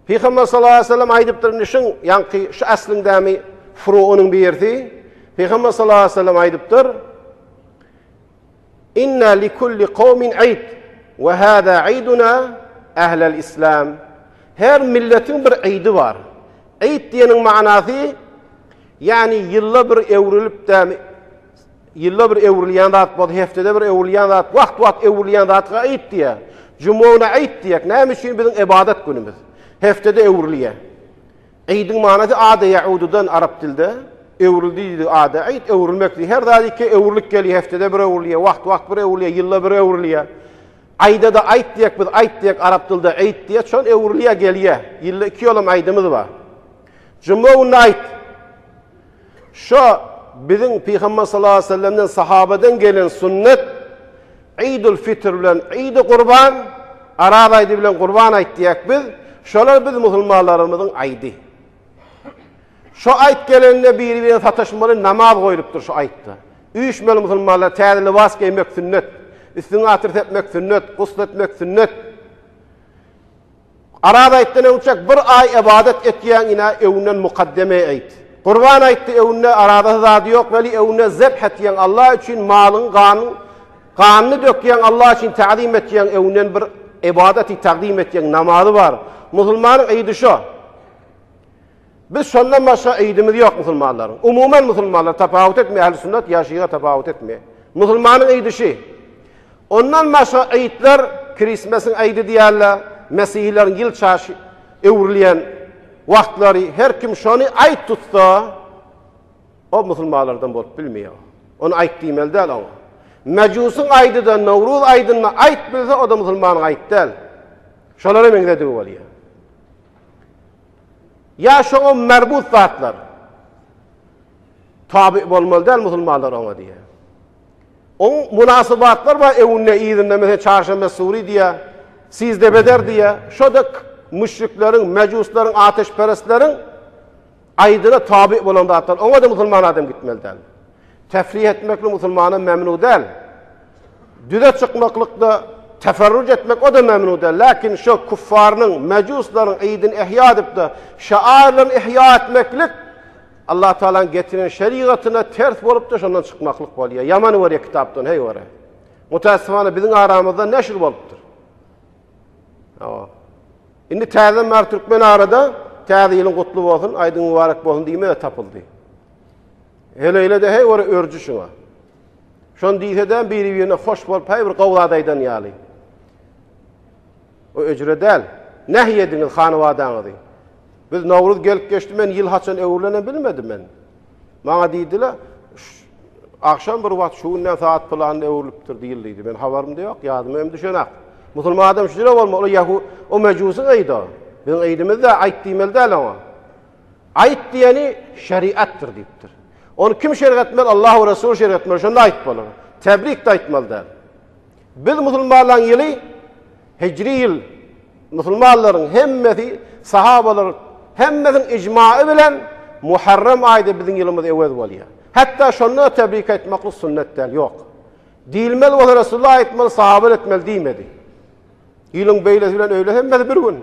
Pygamber sallallahu aleyhi ve sellem aýdypdyr indi şuň ýaňky şu aslyň dämi furugynyň birisi. Pygamber sallallahu aleyhi ve sellem aýdypdyr. Inna li kulli qawmin aid we hada aiduna ahlal islam. Her milletiň bir aidi bar. Aid diýeniň manasy ýani ýylda bir öwrülip dämi Ýylda bir öwrülýän zat bolsa, heftede bir öwrülýän zat, wagt-wagt öwrülýän zatga eýt diýýär. Juma güni eýt diýýär. Näme üçin biziň ybadat günümiz? Heftede öwrülýär. Eýdiň manysy ada ýaududan arap dilde öwrüldi diýdi ada eýt öwrülmek diýdi. Her zat iki öwrülip gelýär, heftede bir öwrülýär, wagt-wagt bir öwrülýär, ýylda bir öwrülýär. Aýda-da aýt diýek biz aýt diýek arap dilde eýt diýek, şon öwrülýär gelýär. Ýylda iki ýolam aýdymyz bar. Juma günü aýt. Şo biziň Pygamber sallallahu aleyhi ve sellemden sahabadan gelen sünnet Eýdül Fitr bilen Eýdi Gurban, Araz aýdy bilen Gurban aýt diýek biz. Şolar biz musulmanlarymyzyň aýdy. Şo aýt gelende biri-birine sataşmaly namaz goýlupdyr şu aýtda. Üýşmeli musulmanlar täze lybas geýmek sünnet. Üstüňe atyr sepmek sünnet, gusl etmek sünnet. Araz aýtdan öňçek bir aý ybadat etýäň ina öňünden mukaddeme eýt. Gurban aýtdy öňünde arazasy zady ýok weli öňünde zebh etýäň Allah üçin malyň ganyň ganyny dökýäň Allah üçin ta'zim etýäň öňünden bir ybadaty takdim etýäň namazy bar. Musulmanyň eýdi şo. Biz şondan başga eýdimiz ýok musulmanlaryň. Umuman musulmanlar tapawut etmeýär ähli sünnet ýa şiga tapawut etmeýär. Musulmanyň eýdi şi. Ondan başga eýtler Krismesiň eýdi diýerler, mesihileriň ýyl çaşy öwrülýän wagtlary her kim şony aýt tutsa o musulmanlardan bolup bilmeýär. Ony aýt diýmeli däl oňa. Mejusyň aýdy-da Nowruz aýdynda aýt bilse o-da musulmanyň aýt däl. Şolara meňzedigi bolýar. Ýa şoňa merbut zatlar. Tabi bolmaly däl musulmanlar oňa diýýär. Oň munasybatlar bar öňünde yzynda meselem çarşenbe suri diýýär, sizdebeder diýýär. Şo-da müşrikleriň, mejuslaryň, ateşperestleriň aýdyna tabi bolan zatlar. Oňa-da musulman adam gitmeli däl. Tefrih etmeklik musulmana memnu däl. Düze çykmaklykda teferruc etmek o-da memnu däl. Lakin şo kuffarynyň, mejuslaryň eýdini ihýa edip-de, şairlerini ihýa etmeklik Allah Taalanyň getiren şerigatyna ters bolupdyr, şondan çykmaklyk bolýar. Ýaman görýär kitapdan, heý görä. Mutasyfana biziň aramyzda neşir bolupdyr. Hawa. Indi täze bar türkmen arada täze ýylyň gutly bolsun, aýdyň mübarek bolsun diýme tapyldy. Heleýle-de heý görä örji şuňa. Şony diýse-de biri-birine hoş bolup, heý bir gowy zat aýdan ýaly. O öjre däl. Nähi ediňiz hanybadaňyzy? Biz Nowruz gelip geçdi, men ýyl haçan öwrülenem bilmedim men. Maňa diýdiler, agşam bir wagt şu günden saat pylanda öwrülipdir diýil diýdi. Men habarym-da ýok, ýadyma hem düşenak. Musulman adam şüjre bolmaly, o ýahu, o mejusyň eýdi o. Biziň eýdimiz-de aýt diýmeli däl oňa. Aýt diýeni şeriatdyr diýipdir. Ony kim şeriat etmeli? Allah we Resul şeriat etmeli. Şonda aýt bolar. Tebrik de aýtmaly däl. Biz musulmanlaryň ýyly hijri ýyl musulmanlaryň hemmesi sahabalar hemmesiniň ijmagy bilen Muharrem aýda biziň ýylymyz öwez bolýar. Hatda şonda tebrik aýtmaklyk sünnet däl, ýok. Diýilmeli bolsa Resulullah aýtmaly, sahabalar etmeli diýmedi. Ýylyň beýlesi bilen öýle hemmesi bir gün.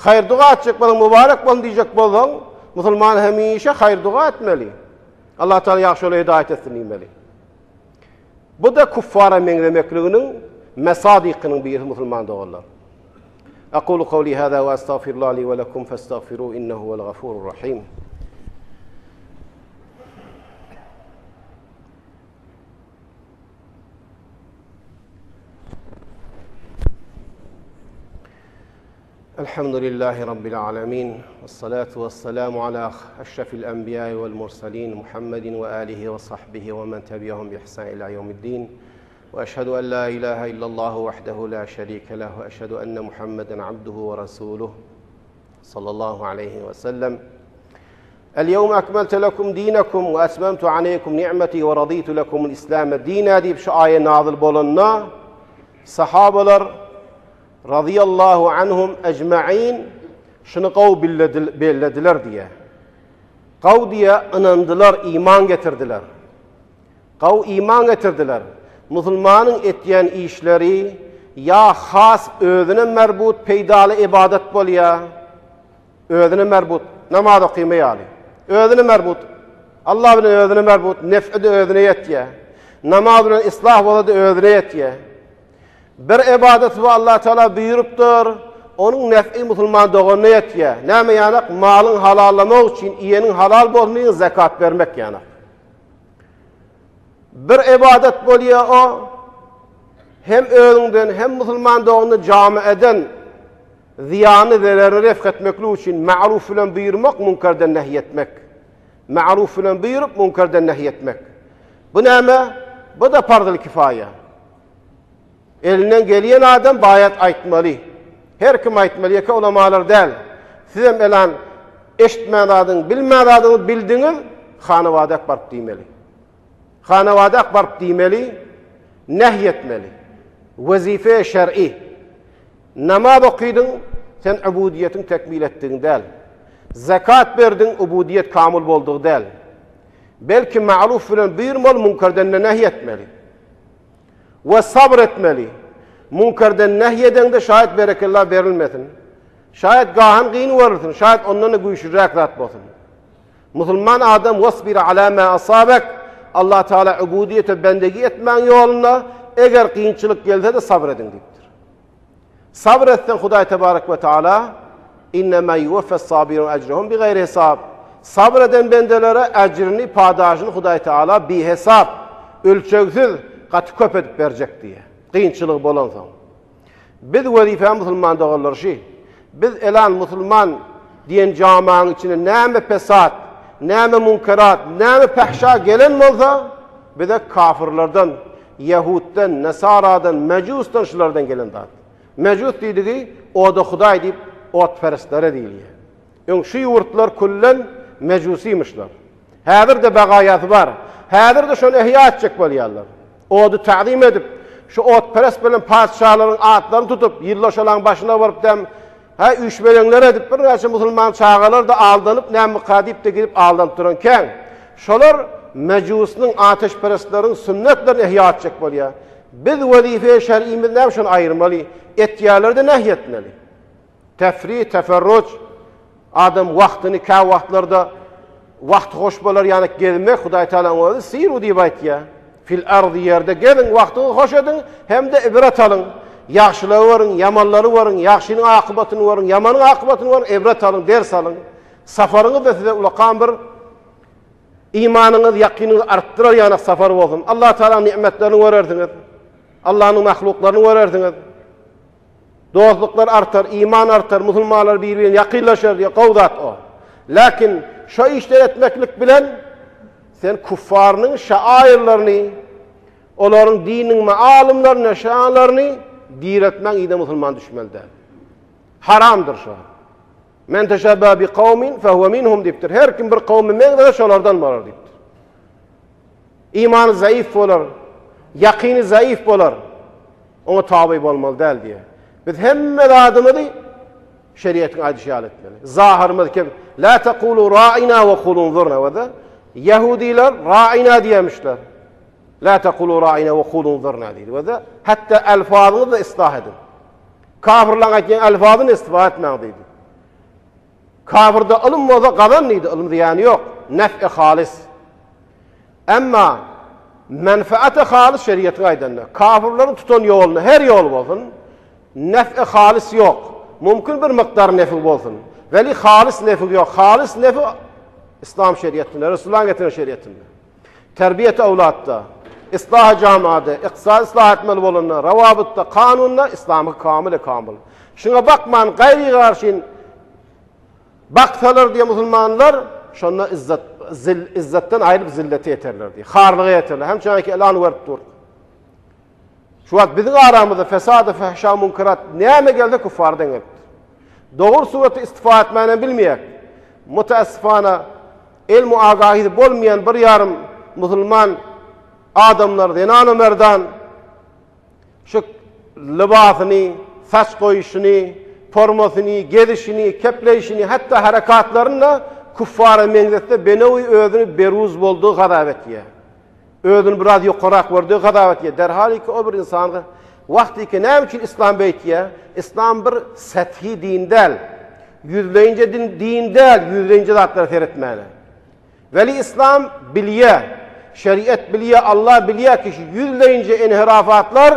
Haýyr duga etjek bolsaň, mübarek bolsun diýjek bolsaň, musulman hemişe haýyr duga etmeli. Allah Taala ýagşy ýola hidaýat etsin diýmeli. Bu-da kuffara meňzemekliginiň mesadykynyň biri musulman doganlar. Aqulu kawli hada we estagfirullah li we lekum festagfiru innehu huwel gafurur rahim. الحمد لله رب العالمين والصلاة والسلام على أشرف الأنبياء والمرسلين محمد وآله وصحبه ومن تبعهم بإحسان إلى يوم الدين وأشهد أن لا إله إلا الله وحده لا شريك له وأشهد أن محمدا عبده ورسوله صلى الله عليه وسلم اليوم أكملت لكم دينكم وأتممت عليكم نعمتي ورضيت لكم الإسلام دينا diýip şu aýa nazyl bolanda sahabalar Razyýallahu anhum ejmain şuny gowy bellediler diýýär. Gowy diýýär, ynandylar, iman getirdiler. Gowy iman getirdiler. Musulmanyň etýän işleri ýa has özüne merbut peýdaly ybadat bolýar. Özüne merbut, namaz okyma ýaly. Özüne merbut. Allah bilen özüne merbut, nef'i-de özüne ýetýär. Namaz bilen islah bolsa-da özüne ýetýär. Bir ybadaty bar Allah Teala buýrupdyr, onuň nef'i musulman doganyna ýetýär. Näme ýanak? Malyň halallamak üçin, iýeniň halal bolsun diýen zekat bermek ýanak. Bir ybadat bolýar o hem özüňden hem musulman doganyny jamieden zyýany zererini refk etmeklik üçin ma'ruf bilen buýurmak, munkerden nehy etmek. Ma'ruf bilen buýrup, munkerden nehy etmek. Bu näme? Bu da parzyl kifaýa. Elinden gelýän adam baýat aýtmaly. Her kim aýtmaly, ýeke ulamalar däl. Sizem elan eşitmän zadyň, bilmän zadyňyzy bildiňiz, hanawadak baryp diýmeli. Hanawadak baryp diýmeli, nähy etmeli. Wezife şer'i. Namaz okydyň, sen ubudiýetiň tekmil etdigiň däl. Zekat berdiň, ubudiýet kamyl boldugy däl. Belki ma'ruf bilen buýurmaly, munkerden-de nähy etmeli. We sabr etmeli. Munkerden nehy edeňde şaýat berekella berilmesin. Şaýat gahan gyn berilsin, şaýat ondan-da güýçlüräk zat bolsun. Musulman adam wasbir ala ma asabak Allah Teala ubudiýete bendegi etmäň ýolunda eger kynçylyk gelse-de sabr ediň diýipdir. Sabr etseň Hudaý tebarek we taala Innema yuwaffas sabirun ecrehum bigaýri hesab. Sabr eden bendelere ejrini, padaşyny Hudaý Teala bihesap, ölçegsiz, gaty köp edip berjek diýýär. Kynçylygy bolansoň. Biz wezipe musulman doganlar şi. Biz elan musulman diýen jamaň içine näme pesat, näme munkerat, näme pähşa gelen bolsa, bize kafirlerden, ýehuddan, nesaradan, mejusdan şulardan gelen zat. Mejus diýdigi oda hudaý diýip otperestlere diýilýär. Öň şu ýurtlar küllen mejusymyşlar. Häzir-de bagaýasy bar. Häzir-de şony ehýa etjek bolýarlar. Ody tazym edip, şu otperest bilen patyşalaryň atlaryny tutup, ýylda şolaň başyna baryp dem, hä, üýşmeleňler edip, birnäçe musulman çagalar-da aldanyp, nämyka diýip-de gidip aldanyp duran kän. Şolar mejusnyň, ateşperestleriň sünnetlerini ehýa etjek bolýar. Biz wezife-i şer'imiz näme şony aýyrmaly, etýärler-de nähi etmeli? Tefrih, teferruç, adam wagtyny kä wagtlarda wagty hoş bolar ýaly gezmek, Hudaý Tagalaň özi siru diýip aýtýar. Fil ardy ýerde geziň, wagtyňyzy hoş ediň, hem-de ibret alyň. Ýagşylygy görüň, ýamanlary görüň, ýagşynyň akybatyny görüň, ýamanyň akybatyny görüň, ibret alyň, ders alyň. Saparyňyz-da size ulakan bir Imanyňyz, ýakynyňyzy artdyrar ýaly sapar bolsun. Allah Tagalaň nimetlerini görersiňiz. Allanyň mahluklaryny görersiňiz. Dostluklar artar, iman artar, musulmanlar bir-birine ýakynlaşar diýip gowy zat o. Lakin şo işleri etmeklik bilen sen kuffarynyň şairlerini, olaryň dininiň maalymlaryny, şalaryny diretmäň ýa musulman düşmeli däl. Haramdyr şo. Men teşebbe bi kawmin fehuve minhum diýipdir. Her kim bir kowmy meňzese şolardan bolar diýipdir. Imany zaif bolar, ýakyny zaif bolar. Oňa taby bolmaly däl diýýär. Biz hemme zadymyzy şeriatyň aýdyşy ýaly etmeli. Zahyrymyz kim? La taqulu ra'ina we kulu unzurna we Ýahudiler ra'ina diýmişler. La taqulu ra'ina we kulu unzurna diýdi. We hatta alfazyňyzy islah ediň. Kafirlaň aýtýan alfazyny istifa etmäň diýdi. Kafirde ylym bolsa gazan diýdi, ylym zyýany ýok. Nef'i halis. Emma menfaati halis şeriatyň aýdanda, kafirleriň tutan ýoluna her ýol bolsun, nef'i halis ýok. Mümkin bir mukdar nefi bolsun. Weli halis nefi ýok. Halis nefi İslam şeriatynda, Resulullah'ın getiren şeriatynda. Terbiýet awlatda, islahy jamaada, ykdysady yslah etmeli bolanda, rawabytda, kanunda yslamy kamyl kamyl. Şuňa bakman gaýry garşyn baksalar diýe musulmanlar şonda izzet zil, izzetden aýryp zillete ýeterler diýe. Harlyga ýeterler. Hem çaňki elan berip dur. Şu wagt biziň aramyzda fesady, fahşa, munkerat näme gelse küffardan gelipdir. Dogry suraty istifa etmäni bilmeýär. Mutaessifana ilmu agahisi bolmaýan bir ýarym musulman adamlar zenan merdan şu lybasyny, saç goýuşyny, formasyny, gezişini, kepleýşini, hatda harekatlaryny da küffara meňzetse benewi özüni beruz boldugy hasap etýär. Özüni biraz ýokarak gördügi hasap etýär. Derhal ki o bir insan wagty ki näme üçin islam beýtýär? Islam bir sethi din däl. Ýüzleýinje din, din däl, ýüzleýinje zatlara seretmäne. Weli yslam bilýä, şeriat bilýä, Allah bilýä ki şu ýüzleýinje inhirafatlar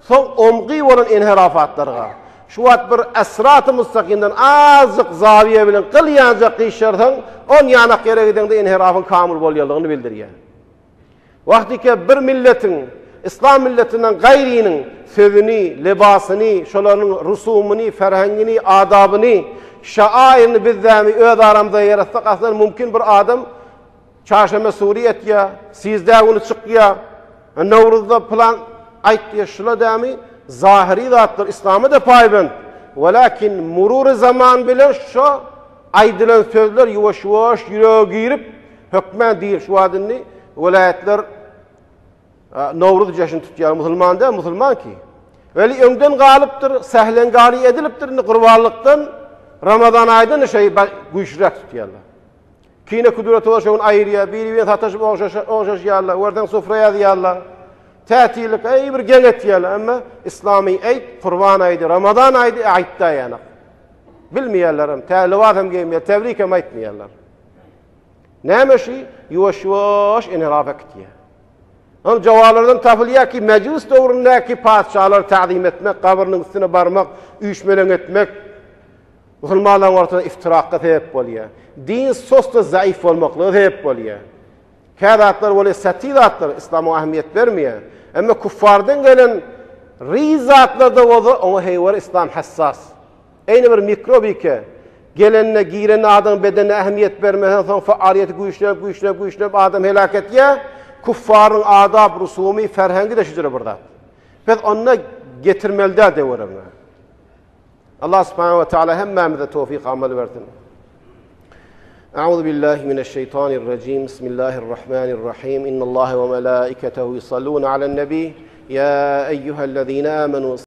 soň omgy bolan inhirafatlarga. Şu wagt bir esraty mustakimden azjyk zawiýe bilen gyl ýanjak gyşarsaň, on ýanak ýere gideňde inhirafyň kamyl bolýanlygyny bildirýär. Wagtyke bir milletiň, yslam milletinden gaýrynyň sözüni, lybasyny, şolaryň rusumyny, ferhengini, adabyny, şaaýyny biz dämi öz aramyzda ýaratsak aslan mümkin bir adam çarşenbe suri etýär, sizdä güni çykýar, Nowruzda pylan aýtýar, şula dämi zahyry zatlar yslama da paýbent. Welakin murury zaman bilen şo aýdylan sözler ýuwaş-ýuwaş ýürege girip, Hökmän diýil şu wagt indi welaýatlar Nowruz jeşini tutýar. Musulman däl, musulman ki. Weli öňden galypdyr, sählengari edilipdir indi gurbanlykdan Ramazan aýdan şeý güýçliräk tutýarlar. Kine kudureti bolsa şoň aýyrýar, biri-birini sataşyp ogşaşýarlar, görseň sufra ýazýarlar. Tätilik, eý bir geň etýärler, emma islamy eýt, kurban aýdy, Ramazan aýdy, aýtda ýanak. Bilmeýärler hem, tä lybas hem geýmeýär, tebrik hem aýtmaýarlar. Näme şu? Ýuwaş-ýuwaş inhirafa gitýär. Ol jowalardan tapylýar ki, mejus döwründäki patyşalary ta'zim etmek, gabrynyň üstüne barmak, üýşmeleň etmek musulmanlaryň ortasynda iftirakga sebäp bolýar. Din sos-da zaif bolmaklyga sebäp bolýar. Kä zatlar bolýar sati zatlar, islam oňa ähmiýet bermeýär. Emma kuffardan gelen riz zatlarda bolsa oňa heýwere islam hassas. Eýni bir mikrob ike, gelenine, girenine adamyň bedenine ähmiýet bermesen, soň faaliyeti güýçlenip, güýçlenip, güýçlenip adam heläk etýär. Küffaryň adab, rusumy, ferhengi-de şujra bir zat. Biz onda getirmeli däl döwürine. Allah subhanahu wa taala hemmämize towfik amal bersin. Euzu billahi mineşşeýtanirrajim. Bismillahirrahmanirrahim. Innallaha we melaiketehu yusalluna alen nebi. Ya eyyuhellezine amenu.